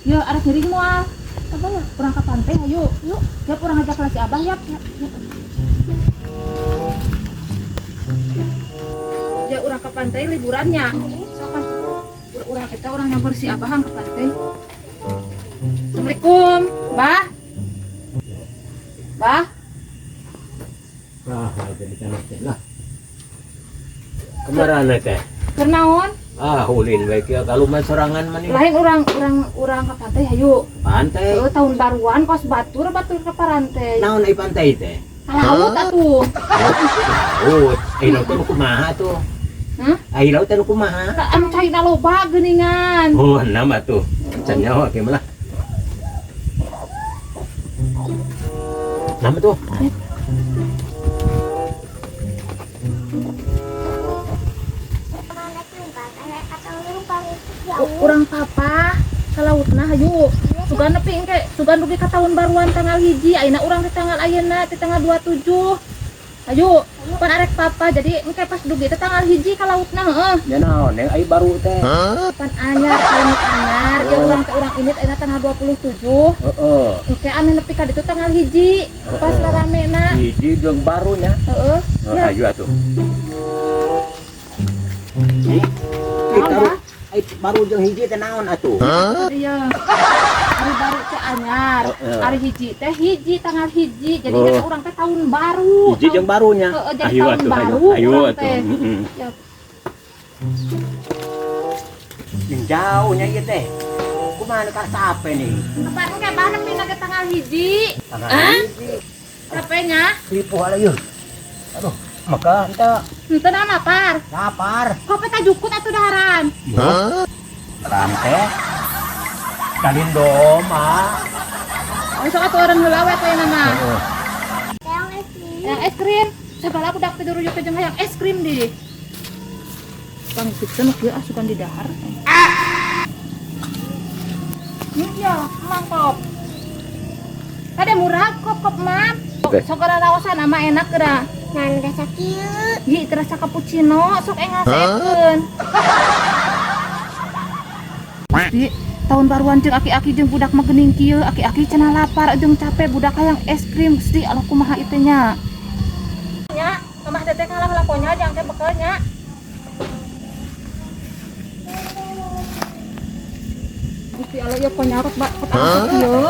Ya, arek ngiring moal. Apa ya? Urang ka pantai hayu. Yuk, yap urang ngajak si Abah yap. Yap, yap. Ya urang ke pantai liburannya. Sok kan. Urang kita urang nyamper si Abah ke pantai. Assalamualaikum, Bah. Bah. Ah, jadi tanah teh lah. Kemana teh? Keur naon? Ah, ulin baik ya kalau mah sorangan mah nih. Lain urang urang urang ke pantai hayu. Pantai. Heuh, tahun baruan kos batur batur ke pantai. Naon ai pantai teh? Ka laut atuh. Laut. Ai laut teh nu kumaha tuh? Hah? Ai laut teh nu kumaha? Anu caina loba geuningan. Oh, nama tuh. Can nyawa ke lah. Nama tuh. Urang papa ka lautna hayu. Sugan nepi engke, sugan dugi ka tahun baruan tanggal 1, ayeuna urang teh tanggal ayeuna teh tanggal 27. Hayu, pan arek papa jadi engke pas dugi teh tanggal 1 ka lautna heueuh. Ya naon neng ai baru teh. Pan anyar kalimut anyar, ya urang teh urang ini ayeuna tanggal 27. Heeh. Engke anu nepi ka ditu tanggal 1, pas raramena. Hiji jeung barunya. Heeh. Oh, Ya. ayo atuh. Ih, Naon, Bah? Ai baru jeung hiji teh naon atuh? Iya. Hari baru teh anyar. Heeh. Hari hiji teh hiji tanggal 1. Jadi Oh. kan urang teh tahun baru. Hiji jeung barunya. Heeh, jadi Ayo tahun atuh, ayo. baru Ayo urang atuh. teh. Heeh. Ya. Jeung jauhnya ieu teh. Kumaha nu kasape nih? Kapan engke bah nepi na ge tanggal 1? Tanggal hiji. Capeknya? Ripuh ala ieu. Aduh, maka ente Henteu naon lapar? Lapar. Kopi ka jukut atuh daharan. Hah? Rante. Kalin doma. Oh, sok atuh urang heula we atuh ayeuna mah. Heeh. Yang es krim. Yang es krim. Sabaraha budak teh duruyuk jeung hayang es krim di. Bang kitu nu kieu asukan di dahar. Iya, mangkok. Ada murah kop-kop mam. Oke. Sok gara raosan ama enak geura. Nah, rasa kieu. Ih, terasa cappuccino, sok engasekeun. Di tahun baruan jeung aki-aki jeung budak mah geuning kieu, aki-aki cenah lapar jeung capek budak hayang es krim, Gusti Allah kumaha ieu teh nya. Nya, mamah teteh kalah lakonya jang teh bekelnya. Gusti Allah ieu konyarot bak kota kieu.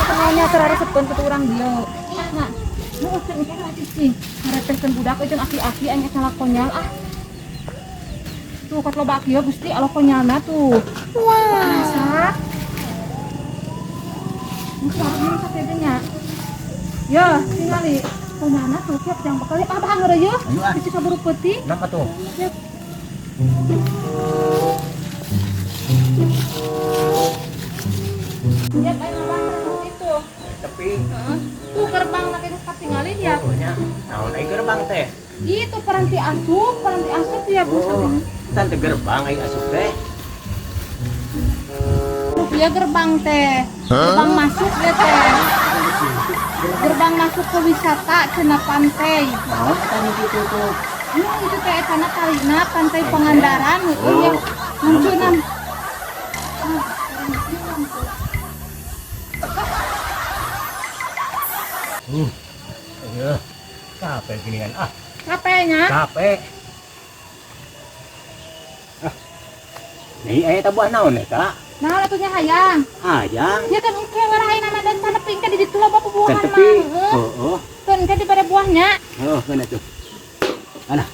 Kenalnya teraresepkeun ke urang dieu. Nah, nu teu engke lah cicing. Ngaretehkeun budak jeung aki-aki aing eta konyal ah. Tuh kot loba kieu Gusti Allah konyalna tuh. Wah. Masak. Geus ini sakit nya. Ya, tingali. Kumaha tuh kieu jang bekal ah bah ngeureuyeuh. Ayo ah. Cicing kaburu peuting. Napa tuh? Yep. Ya, kayak ngabah itu. Tapi Heeh. Tuh gerbang nak geus katingalin ya. Oh, nya. Naon ai gerbang teh? Itu peranti asup ya Bu. Oh, tante gerbang ai asup teh. Tuh ya gerbang teh. Gerbang masuk ya teh. Gerbang masuk ke wisata cenah pantai. Naon tadi gitu tuh? Nu itu teh etana talina pantai Pangandaran heueuh ya. Oh. Muncunan. Iya. Capek gini kan. Ah, Capeknya. capek. Ah. Nih aya teh buah naon eta? Naon atuh nya hayang? Hayang. Ya kan engke warahin nama dan sanepi engke di ditu loba bubuahan Kan tepi. mah. Heueuh. Heeh. Kan engke dibere buahnya. Heeh, mana tuh? Alah.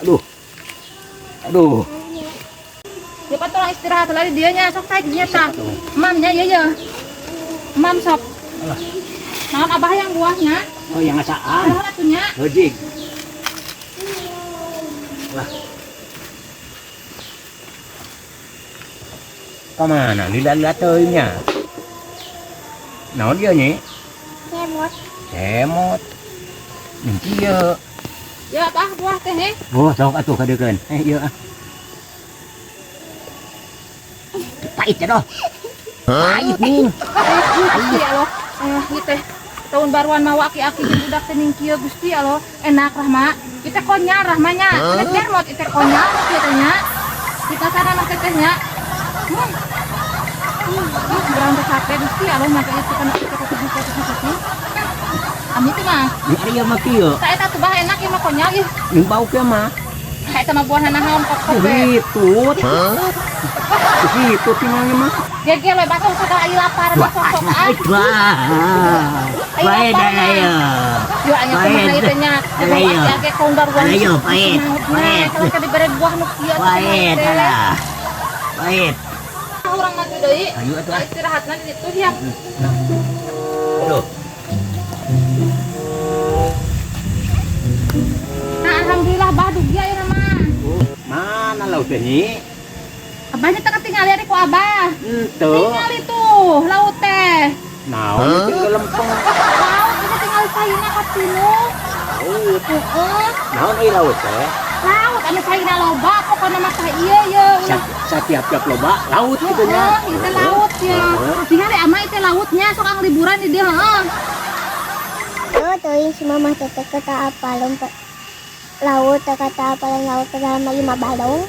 Aduh. Aduh. Ya pak tolong istirahat lagi dia nya sok sae dinya tah. Mamnya ya ya. Mam sok. Alah. Naon abah yang buahnya? Oh, yang ngasaan. Naon atuh nya? Heujing. Lah. Kamana lila-lila teuing nya? Naon ieu nyi? Cemot. Cemot. Ning kieu. Ya abah buah teh heh. Oh, sok atuh kadeukeun. Ieu ah. Pahit ya doh. Pahit nih. Gusti Allah. Ieu teh tahun baruan mawa aki-aki jeung budak teh ning kieu Gusti Allah. Enak Rahma. Kita konyol Rahmanya. Enak jarmot ieu teh konyol kieu teh nya. Di pasar mah teh nya. Ih, urang teh capek, Gusti Allah mah ieu kan kita kudu. Ami teh mah. Ini ari mah kieu. Tah eta tuh bah enak ieu mah konyol ih. Ini bau kieu mah. Tah eta mah buah naon kok we. Hitut. Hitut tinggalnya mah. Ge we bakso sagala ieu lapar mah sok sok ah. Wah. Pahit lapar, ayo. Yo anya kumaha ieu teh nya. Ayo. Aki konggar buah. Ayo, pahit. Pahit. Kalau ka dibere buah nu kieu atuh Pahit kumaha teh. alah. Pahit. Urang maju deui. Ayo atuh ah. Istirahatna di ditu ya. Aduh. Nah, alhamdulillah bah dugi ayeuna mah. Mana laut teh nyi? Abahnya teh ketinggali ari ku abah. Henteu. Tingali tuh laut teh. Naon itu lempeng. Laut itu tinggal caina ka timur. Laut. Heeh. Naon euy laut teh? Laut anu caina loba pokona mah teh ieu ye. Satiap-tiap loba laut kitu nya. Heeh, ieu teh laut ya. Tingali ama ieu teh lautnya sok ang liburan di dieu heeh. Tuh, teuing si mama teh teh kata apa lompat laut teh kata apa laut padahal mah lima balong.